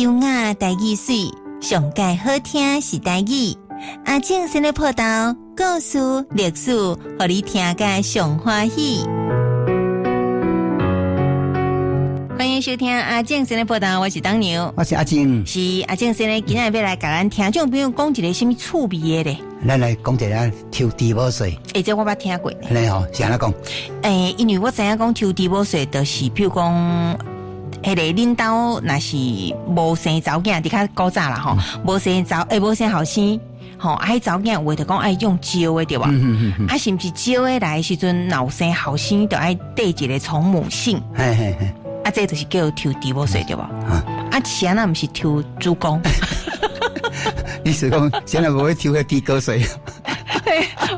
優雅，台語媠，上蓋好聽是台語。阿正先咧報道故事、歷史，予你聽甲上歡喜。歡迎收聽阿正先咧報道，我是當牛，我是阿正，是阿正先咧，今仔日欲來共咱聽眾朋友講一個啥物趣味的咧？咱來講一個抽豬母稅。欸，這我捌聽過。按呢吼，是按怎講？欸，因為我知影講抽豬母稅，就是比如講，彼個恁兜若是無生查某囝，佇較古早啦吼，無生查，欸，無生後生，吼，啊，彼查某囝有的就講愛用招的對無？啊，是毋是招的來的時陣，若有生後生，就愛綴一個從母姓。嘿嘿嘿。啊，這就是叫抽豬母稅對無？啊，是按怎毋是抽主公？你是講現在無會抽彼豬哥稅？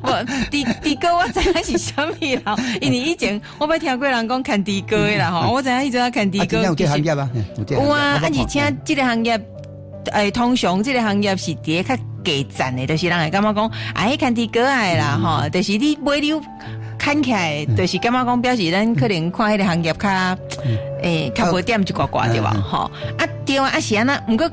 無豬豬哥我知影是啥物啦，因為以前我捌聽過人講牽豬哥的啦吼，我知影彼陣牽豬哥。有這行業啊？有啊，啊而且這個行業，欸，通常這個行業是佇咧較低層的，就是人會感覺講，啊，彼牽豬哥的啦吼，就是你買了牽起來，就是感覺講表示咱可能看彼個行業較，欸，較無點一寡寡對無？吼，啊對啊，啊是按怎？毋過。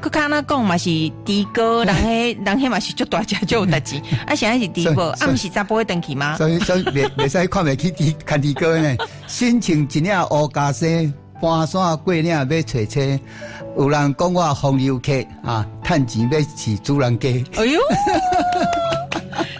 閣較按怎講嘛是豬哥，人彼人彼嘛是足大隻，足有代誌。啊，啥是豬母，啊，毋是查埔會轉去嗎？所以袂使看袂起豬牽豬哥呢。身穿一領烏紗衫，搬山過嶺欲揣車。有人講我風流客啊，趁錢欲飼主人家。哎喲！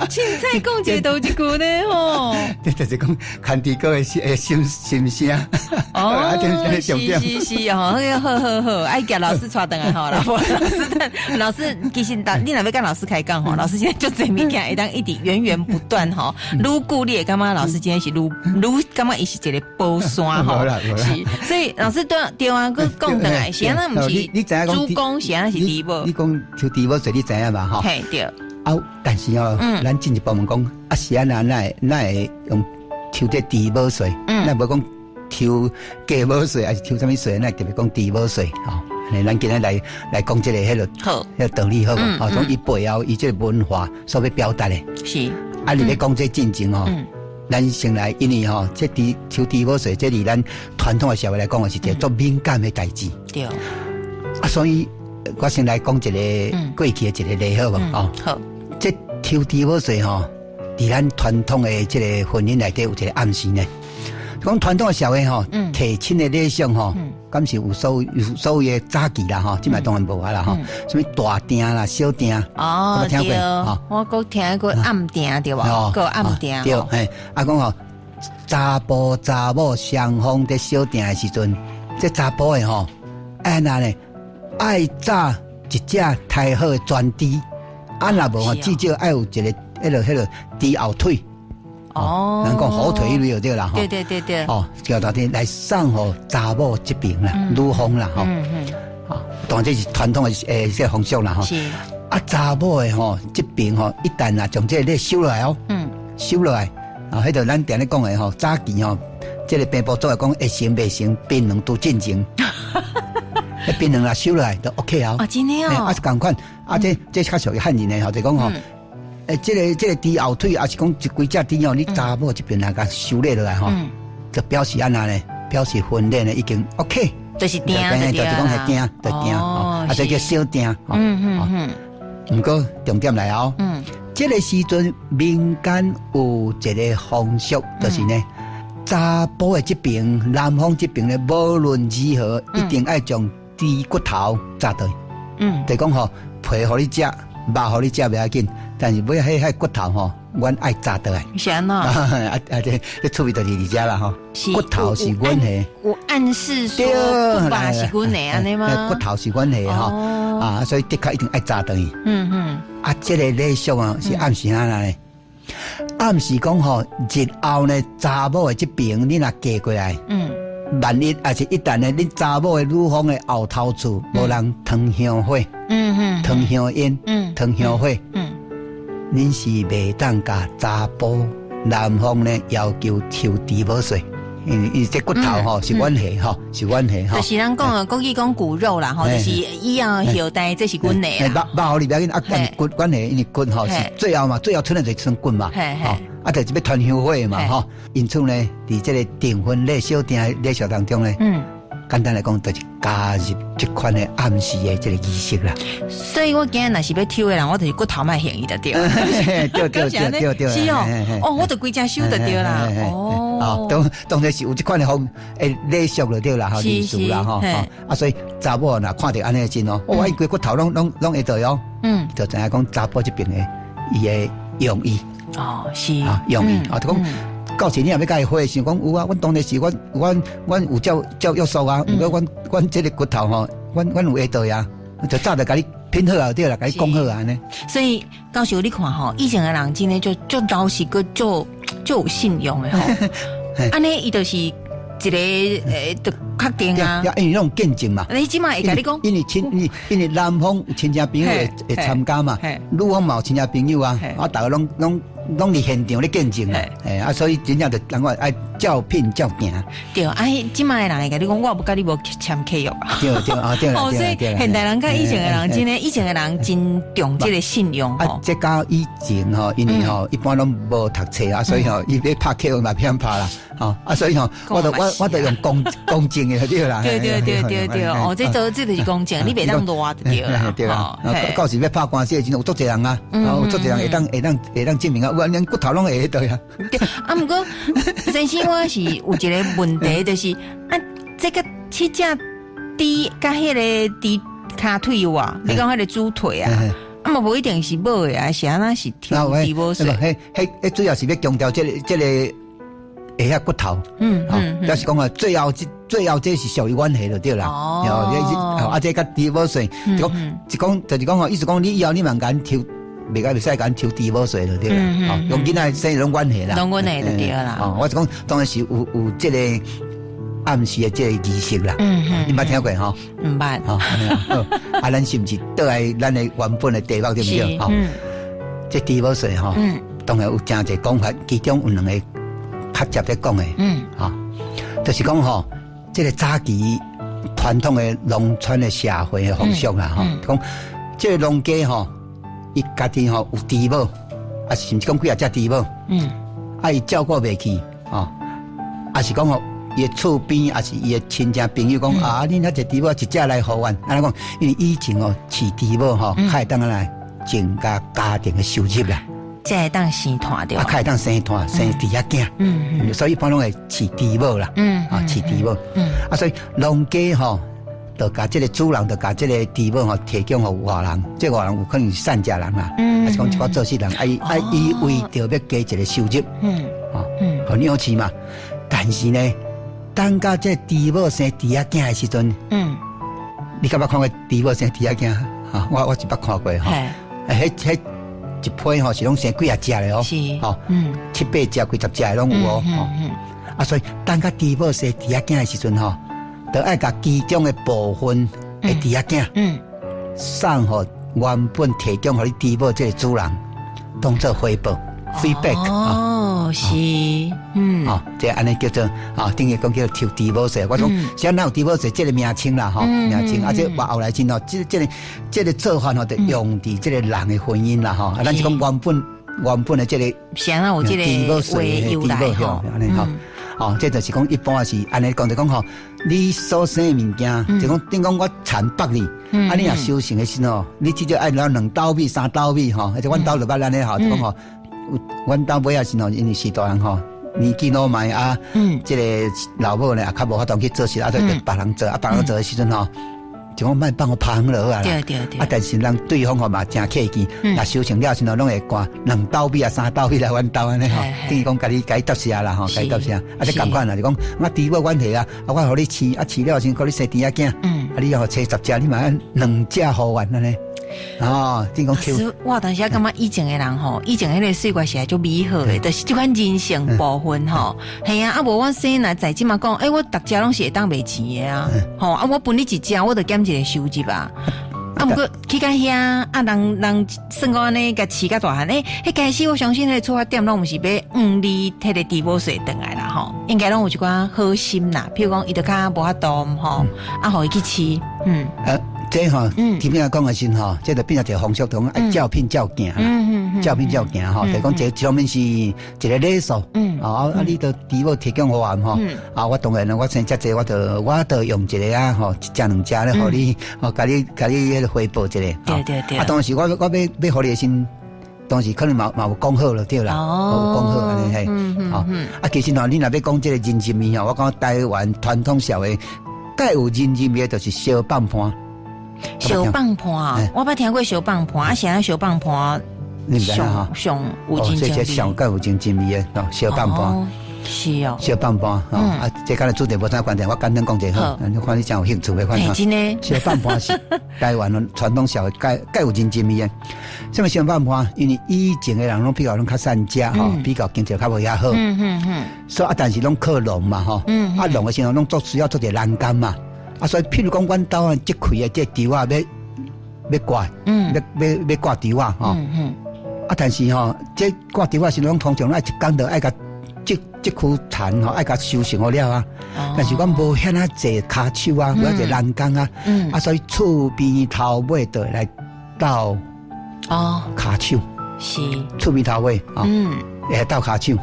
凊彩講一個都一句呢吼，這就是講牽豬哥的心心聲。哦，是是是哦，好好好，愛共老師帶轉來吼，老師老師其實你若欲共老師開講吼，老師今天足濟物件會當一直源源不斷吼。愈久你會感覺老師今天是愈愈感覺伊是一個寶山吼，是，所以老師對對啊，閣講轉來是按怎毋是主公是按怎是豬母？你講抽豬母稅你知影嘛吼？嘿對。啊，但是哦，咱進一步問講，啊是按怎，哪會用抽這豬母稅？咱無講抽雞母稅，還是抽啥物稅？咱特別講豬母稅吼。咱今日來講這個彼个，彼個道理好無？吼，從伊背後伊這個文化所欲表達的。是。啊，你咧講這進前吼，咱先來，因為吼，這豬抽豬母稅，這佇咱傳統的社會來講，是一個足敏感的代誌。對。啊，所以我先來講一個過去的一個例好無？哦。好。這抽豬母稅吼，佇咱傳統的這個婚姻內底有一個暗示呢。講傳統的社會吼，提親的禮數吼，敢是有所謂的早期啦吼，這擺當然無啊啦吼。啥物大訂啦、小訂，哦，聽過？我閣聽過暗訂對無？閣暗訂。對，嘿，啊講吼，查埔查某雙方佇相訂的時陣，這查埔的吼，按怎呢？愛紮一隻刣好的全豬。啊，若無吼，至少愛有一個彼个彼个豬後腿。哦，人講火腿彼類就對啦，對對對對。哦，叫大家來送予查某這邊啦，女方啦，吼。哦，當然這是傳統的欸，這個風俗啦，吼。是。啊，查某的吼，這邊吼，一旦啊將這個禮收落來哦，收落來，啊，彼就咱定咧講的吼，早期吼，這個平埔族來講會成袂成，檳榔拄進前。彼檳榔若收落來就 OK 啊。哦，真的哦。啊是仝款，啊這這較屬於漢人的吼，就講吼，欸，這個豬後腿，抑是講一規隻豬吼，你查某這邊來共收禮落來吼，就表示按怎呢？表示婚禮呢已經 OK。就是訂，就是講係訂，就訂，啊，這叫小訂。毋過重點來哦。這個時陣民間有一個風俗，就是呢，查埔的這邊，男方這邊呢，無論如何，一定愛將豬骨頭紮轉。就講吼，皮予你食，肉予你食袂要緊，但是尾彼彼骨頭吼，阮愛紮轉來。是按怎？啊啊！這這趣味就是佇遮啦吼。骨頭是阮的。有暗示說骨肉是阮的按呢嗎？骨頭是阮的吼，啊，所以的確一定愛紮轉去。啊，這個禮數啊，是暗示按怎呢？暗示講吼，日後呢，查某的這邊你若嫁過來，萬一抑是一旦呢，恁查某的女方的後頭厝無人傳香火，傳香煙，傳香火，恁是袂當共查埔男方呢要求抽豬母稅，因為這骨頭吼是阮的吼，是阮的吼。就是咱講的國語講骨肉啦，吼，就是以後後代這是阮的。肉肉予你袂要緊，啊，骨阮的，因為骨吼是最後嘛，最後賰的就是剩骨嘛，吼。啊，就是欲傳香火嘛，吼。因此呢，佇這個訂婚禮小訂禮數當中呢，簡單來講，就是加入這款的暗示的這個儀式啦。所以我今日若是欲抽的人，我就是骨頭莫還伊就對。對對對對對，是哦，哦，我就規隻手就對啦。哦，當然是有這款的方會禮俗就對啦，吼，禮數啦，吼，啊，所以查某若看著按呢時陣哦，哇，伊規骨頭攏會對哦，就知影講查埔這爿的伊的用意。哦，是啊，用意啊，就講到時你若欲共伊回想講有啊，阮當然是阮有照約束啊，毋過阮這個骨頭吼，阮有下對啊，就早就共你拼好啊，對啦，共你講好啊呢。所以教授你看吼，以前的人真的就足老實，閣足足有信用的吼。按呢伊就是一個就確定啊。因為攏見證嘛。你這馬會共你講，因為男方有親戚朋友會參加嘛，女方嘛有親戚朋友啊，啊，逐家攏佇現場咧見證啊，啊，所以真正就人話愛照片照行。對，啊，這馬的人會共你講，我無佮你無簽契約啊。對對啊，對哦，所以現代人佮以前的人真的，以前的人真重這個信用啊，這較以前吼，因為吼一般攏無讀冊啊，所以吼伊欲拍契約嘛袂曉拍啦，吼啊，所以吼我就用公證的對啦。對對對對對，哦，這就是公證，你袂當賴就對啦。對啦，到時欲拍官司的時陣有足濟人啊，有足濟人會當證明啊，有連骨頭攏會對啊。啊，毋過先生，我是有一個問題，就是啊，這個七隻豬佮彼个豬跤腿有啊？你講彼个豬腿啊？啊嘛無一定是母的啊，是按怎是抽豬母稅？彼主要是欲強調這個下遐骨頭，表示講啊，最後這是屬於阮的就對啦。哦，啊，這佮豬母稅，就講就講就是講吼，意思講你以後你嘛共抽。袂使共抽豬母稅就對啦，吼，用囡仔生攏阮的啦，攏阮的就對啦。哦，我是講當然是有這個暗示的這個儀式啦。你捌聽過吼？毋捌。吼，啊，咱是毋是倒來咱的原本的題目對毋對？吼，這豬母稅吼，當然有誠濟講法，其中有兩个較捷咧講的。吼，就是講吼，這個早期傳統的農村的社會的風俗啦，吼，講這個農家吼，伊家己吼有豬母，啊，甚至講幾仔隻豬母，啊，伊照顧袂去，吼，啊是講吼，伊的厝邊，抑是伊的親戚朋友講，啊，恁遐濟豬母一隻來予阮，按呢講，因為以前哦飼豬母吼，較會當來增加家庭的收入啦，才會當生湠對，啊，較會當生湠生豬仔囝，所以一般攏會飼豬母啦，啊，飼豬母，啊，所以農家吼，就共這個主人，就共這個豬母吼提供予外人，這個外人有可能是散食人啦，抑是講一寡做事人，啊伊啊伊為著欲加一個收入，吼，予養飼嘛。但是呢，等到這個豬母生豬仔囝的時陣，你敢捌看過豬母生豬仔囝？哈，我是捌看過吼。彼一批吼是攏生幾若隻的哦，吼，七八隻、幾十隻的攏有哦。啊，所以等到豬母生豬仔囝的時陣吼，就愛共其中的部分的豬仔囝，送予原本提供予你豬母這個主人，當做回報，feedback。哦，是，哦，這按呢叫做啊，等於講叫做抽豬母稅。我講，啥哪有豬母稅這個名稱啦，吼，名稱。啊，這後來真哦，這個做法吼，就用佇這個人的婚姻啦，吼。啊，咱是講原本的這個，啥哪有這個話由來吼，按呢吼。哦，這就是講一般是按呢講就講吼，你所生的物件，就講等於講我田北你，啊，你若收成的時陣哦，你至少愛攞兩斗米、三斗米吼，或者阮兜就捌按呢吼，就講吼，阮兜尾仔時吼，因為是大人吼，年紀老邁啊，這個老母呢也較無法度去做事，啊，就別人做，啊，別人做的時陣吼，就講莫放予拍落好啊啦，對對對，啊，但是人對方吼嘛誠客氣，若收成了時陣攏會捾兩斗米啊、三斗米來阮兜按呢吼，等於講共你答謝啦吼，共你答謝，啊，這仝款啦，就講我豬母阮下啊，啊，我予你飼，啊，飼了時陣予你生豬仔囝，啊，你予生10隻，你嘛愛兩隻予阮按呢。哦，等於講是，我當時感覺以前的人吼，以前彼個歲月是足美好的，就是這款人性部分吼。係啊，啊無我生來在這馬講，欸，我逐隻攏是會當賣錢的啊，吼啊，我分你一隻，我就減一個收入啊。啊，毋過去到遐，啊，人算講按呢，共飼較大漢，欸，彼開始我相信彼個出發點攏毋是欲向你彼个豬母稅轉來啦，吼，應該攏有一寡好心啦，譬如講伊就較無法度吼，啊，予伊去飼，這吼，基本上講的時吼，這就變成一個風俗，講愛照片照鏡啦，照片照鏡吼，就講這一方面是一個禮數，啊啊，你都豬母提供予我吼，啊，我當然我生遮濟，我就用一个啊吼，一隻兩隻咧，予你，吼，共你彼个回報一下。對對對。啊，當時我欲予你的時，當時可能嘛有講好了對啦，有講好按呢嘿，吼，啊，其實吼，你若欲講這個人情味吼，我講台灣傳統社會，較有人情味就是相放伴。相放伴，我捌聽過相放伴，啊，啥相放伴？上上有人情味，上較有人情味的，哦，相放伴。是哦，相放伴，啊，這佮主題無啥關係，我簡單講一下好，你看你真有興趣欲看真的。相放伴是台灣的傳統社會較較有人情味的。啥物相放伴？因為以前的人攏比較攏較散食吼，比較經濟較無遐好。所以啊，但是攏靠農嘛吼。啊，農的時陣攏做需要做一个人工嘛。啊，所以譬如講，阮兜啊，這開的這柱仔欲掛，欲掛柱仔吼。啊，但是吼，這掛柱仔時攏通常愛一工就愛共這區田吼，愛共收成好了啊。但是阮無遐爾濟跤手啊，無遐濟人工啊。啊，所以厝邊頭尾就會來鬥跤手。厝邊頭尾啊，會來鬥跤手。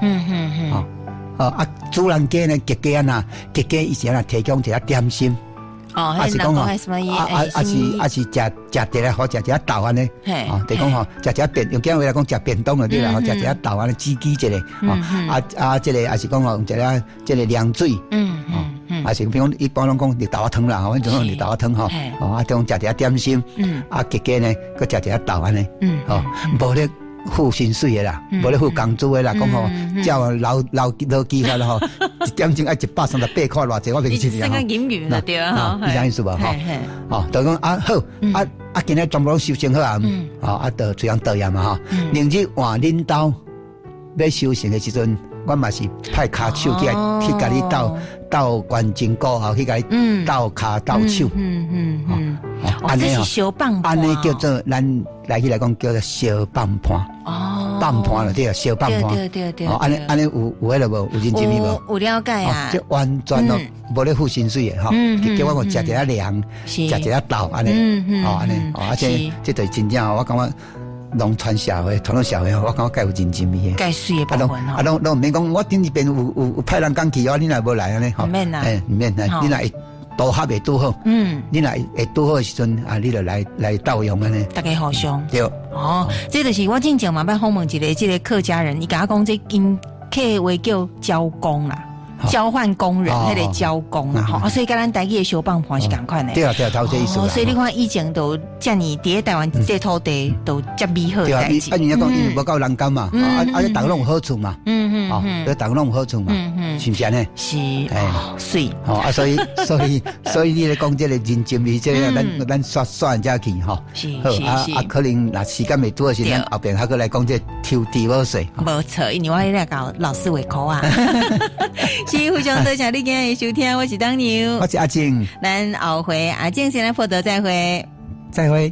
啊，主人家呢，結家啊，結家伊是按怎提供一個點心。哦，是講吼，啊是食食茶咧，好食一下豆按呢，哦，就講吼，食一下便，用今話來講食便當就對啦，吼，食一下豆按呢，煮雞一下，哦，啊啊，這個也是講吼，用一下這個涼水，哦，啊是比如講一般攏講綠豆仔湯啦，吼，阮就講綠豆仔湯吼，哦，啊，這種食一下點心，啊，結果呢，閣食一下豆按呢，哦，無咧付薪水的啦，無咧付工資的啦，講吼，照勞基法啦吼，一點鐘愛138塊偌濟，我袂記得啦。算個銀元就對啊，吼，是這意思無吼？哦，就講啊好，啊啊今日全部攏收成好啊，哦啊，就隨人倒業嘛吼。明日換恁兜欲收成的時陣，我嘛是派跤手去共你鬥鬥關筋骨吼，去共你鬥跤鬥手。哦，這是相放按呢叫做咱來去來講叫做相放伴。哦，放伴就對，相放伴。對對對。哦，按呢按呢有有彼个無？有人情味無？有了解啊。這完全哦，無咧付薪水的吼，結果我食一下涼，食一下豆按呢，哦按呢，哦啊這這就是真正我感覺農村社會、傳統社會，我感覺較有人情味的。較媠的部分啊，攏攏毋免講，我頂一邊有派人工去哦，你若無來按呢吼。毋免啦。欸，毋免，你若會拄合會拄好，你若會拄好的時陣啊，你就來鬥用按呢。大家互相。對。哦，這就是我之前嘛捌訪問一個這個客家人，伊共我講這𪜶客話叫交工啦。交換工人，彼个交工啊，吼，所以佮咱台語的相放伴是仝款的。對啊對啊，頭這意思。所以你看以前都遮爾佇咧台灣這土地都遮美好的代誌。啊，人家講因為無夠人工嘛，啊啊，逐家攏有好處嘛，哦，逐家攏有好處嘛，是毋是按呢？是，媠。哦啊，所以你咧講這個人情味，這個咱煞煞人家去吼。是是啊啊，可能若時間袂拄的時陣，後邊還閣來講這抽豬母稅。無錯，因為我咧共老師話苦啊。是，非常多謝你今日收聽，我是當牛，我是阿靜，咱後回阿靜先來破得再會，再會。